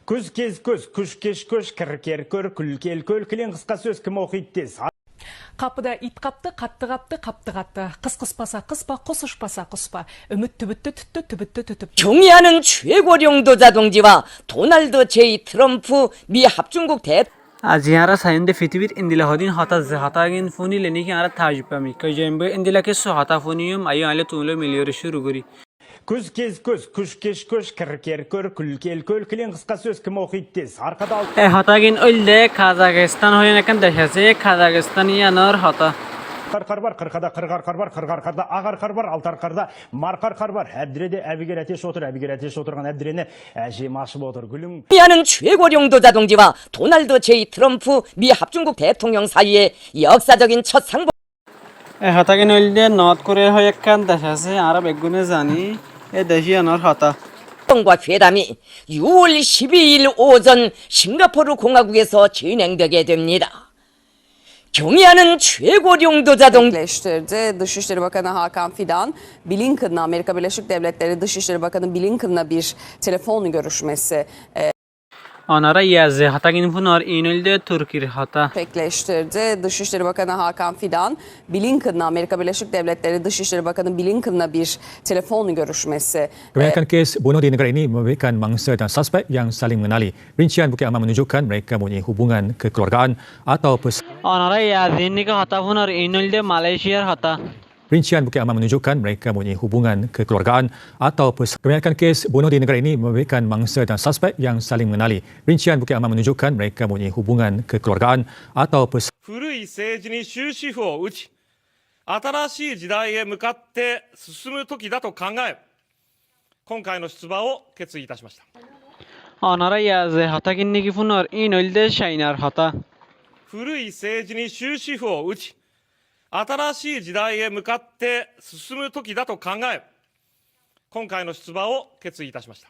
Күз кез көз, күш кеш көш, кір кер көр, күл кел көл, кілең қысқа сөз кім оқиды тез. Қапыда ит қапты, қатты қапты, қапты қатты. Қыс қыспаса қыспа, құс ұшпаса құспа. Үміт түбітті түтті, түбітті түтіп. 경의하는 최고령도자 동지와 도널드 제이 트럼프 미 합중국 대 আজি আরা সাইন্দে পৃথিবীর ইন্দিলা হদিন হতা যে হতা গিন ফুনিলে নাকি আরা তাজুব পামি কই যাইব ইন্দিলা কিছু হতা ফুনিয়ম আইও আইলে তুমলে মিলিয়রে শুরু করি। Күз кез көз, күш кеш көш, кір кер көр, күл кел көл, кілең қысқа сөз кім оқиды тез. Арқада алты এ হতা গিন ওইলে কাজাকিস্তান হইন এখান দেশ আছে কাজাকিস্তান ইয়ানোর হতা। арқар бар, қырқада қырық арқар бар, қырық арқарда ақ арқар бар, алты арқарда марқа арқар бар. Әбдіреде Әбігер әтеш отыр, Әбігер әтеш отырған Әбдірені әжем ашып отыр. Гүлің 경의하는 최고령도자 동지와 도널드 제이 트럼프 미 합중국 대통령 사이에 역사적인 첫 상봉 এ হতা গিন ওইলে নর্থ কোরিয়া হয়ে একখান দেশ আছে আরা বেগুনে জানি এ দেশ ইয়ানোর হতা। 과 회담이 6월 12일 오전 싱가포르 공화국에서 진행되게 됩니다. 경의하는 최고령도자 동지 gerçekleştirdi. Dışişleri Bakanı Hakan Fidan, Blinken'la Amerika Birleşik Devletleri Dışişleri Bakanı Blinken'la bir telefon görüşmesi অনারা ইয়াজে হতা গিন ফুনর ইন ওইলে তুর্কির হতা। gerçekleştirdi. Dışişleri Bakanı Hakan Fidan, Blinken'la Amerika Birleşik Devletleri Dışişleri Bakanı Blinken'la bir telefon görüşmesi Kebanyakan kes bunuh di negara ini membabitkan mangsa dan suspek yang saling mengenali. Rincian Bukit Aman menunjukkan mereka mempunyai hubungan kekeluargaan atau অনারা ইয়াজিন নাকি হতা ফুনর ইন ওইলে মালয়েশিয়ার হতা। Rincian Bukit Aman menunjukkan mereka mempunyai hubungan kekeluargaan atau kebanyakan kes bunuh di negara ini membabitkan mangsa dan suspek yang saling mengenali. Rincian Bukit Aman menunjukkan mereka mempunyai hubungan kekeluargaan atau 古い政治に終止符を打ち、新しい時代へ向かって進む時だと考え、今回の出馬を決意いたしました。 অনারা ইয়াজে হতা গিন নাকি ফুনর ইন ওইলে চাইনার হতা। 古い政治に終止符を打ち、新しい時代へ向かって進む時だと考え、今回の出馬を決意いたしました。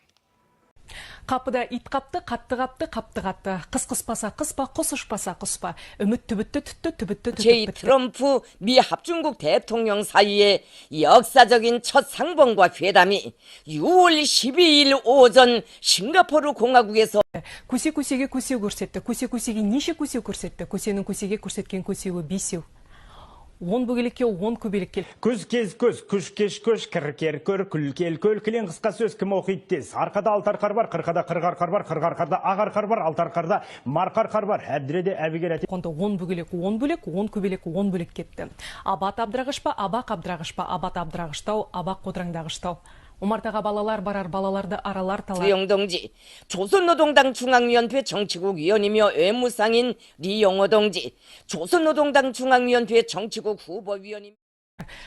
Қапыда ит қапты, қатты қапты, қапты қатты. Қыс қыспаса қыспа, құс ұшпаса құспа. Үміт түбітті түтті, түбітті 제이 түтіп бітті. 트럼프 미 합중국 대통령 사이에 역사적인 첫 상봉과 회담이 6월 12일 오전 싱가포르 공화국에서 Көсе көсеге көсеу көрсетті. Көсе көсеге неше көсеу көрсетті? Көсенің көсеге көрсеткен көсеуі бесеу. Он бөгелекке он көбелек кел. Күз кез көз, күш кеш көш, кір кер көр, күл кел көл, кілең қысқа сөз кім оқиды тез. Арқада алты арқар бар, қырқада қырық арқар бар, қырық арқарда ақ арқар бар, алты арқарда марқа арқар бар. Әбдіреде Әбігер әтеш Қонды он бөгелек, он бөлек, он көбелек, он бөлек кетті. Абат абдырағыш па, абақ абдырағыш па, абат абдырағыштау, абақ қодыраңдағыштау. Омартаға балалар барар, балаларды аралар талар. 주영동지 조선노동당 중앙위원회 정치국 위원이며 외무상인 리용호 동지 조선노동당 중앙위원회 정치국 후보위원임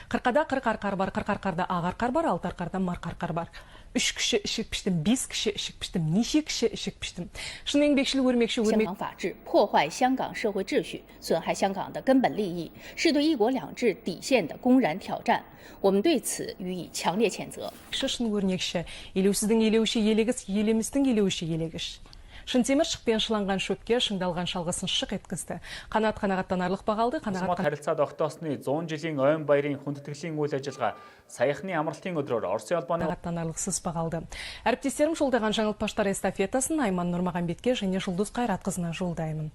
Қырқада қырық арқар бар, қырық арқарда ақ арқар бар, алты арқарда марқа арқар бар. Үш кіші ішік піштім, бес кіші ішік піштім, неше кіші ішік піштім. Шын еңбекшіл өрмекші 香 өрмек 港法治，破坏香港社会秩序，损害香港的根本利益，是对“一国两制”底线的公然挑战。我们对此予以强烈谴责。 шын өрнекші. Елеусіздің елеуші елегіс, елемістің елеуші елегіш. Шынтемір шықпен шыланған шөпке шыңдалған шалғысын шық еткізді. Қанат қанағаттанарлық бағалды, қанағат Мод харилцаад огтоосны 100 жилийн ойн баярын хүндэтгэлийн үйл ажиллагаа саяхны амралтын өдрөөр Оросын холбооны қанағаттанарлықсыз бағалды. Әріптестерім жолдаған жаңылтпаштар эстафетасын Айман Нұрмағамбетке және Жұлдыз Қайратқызына жолдаймын.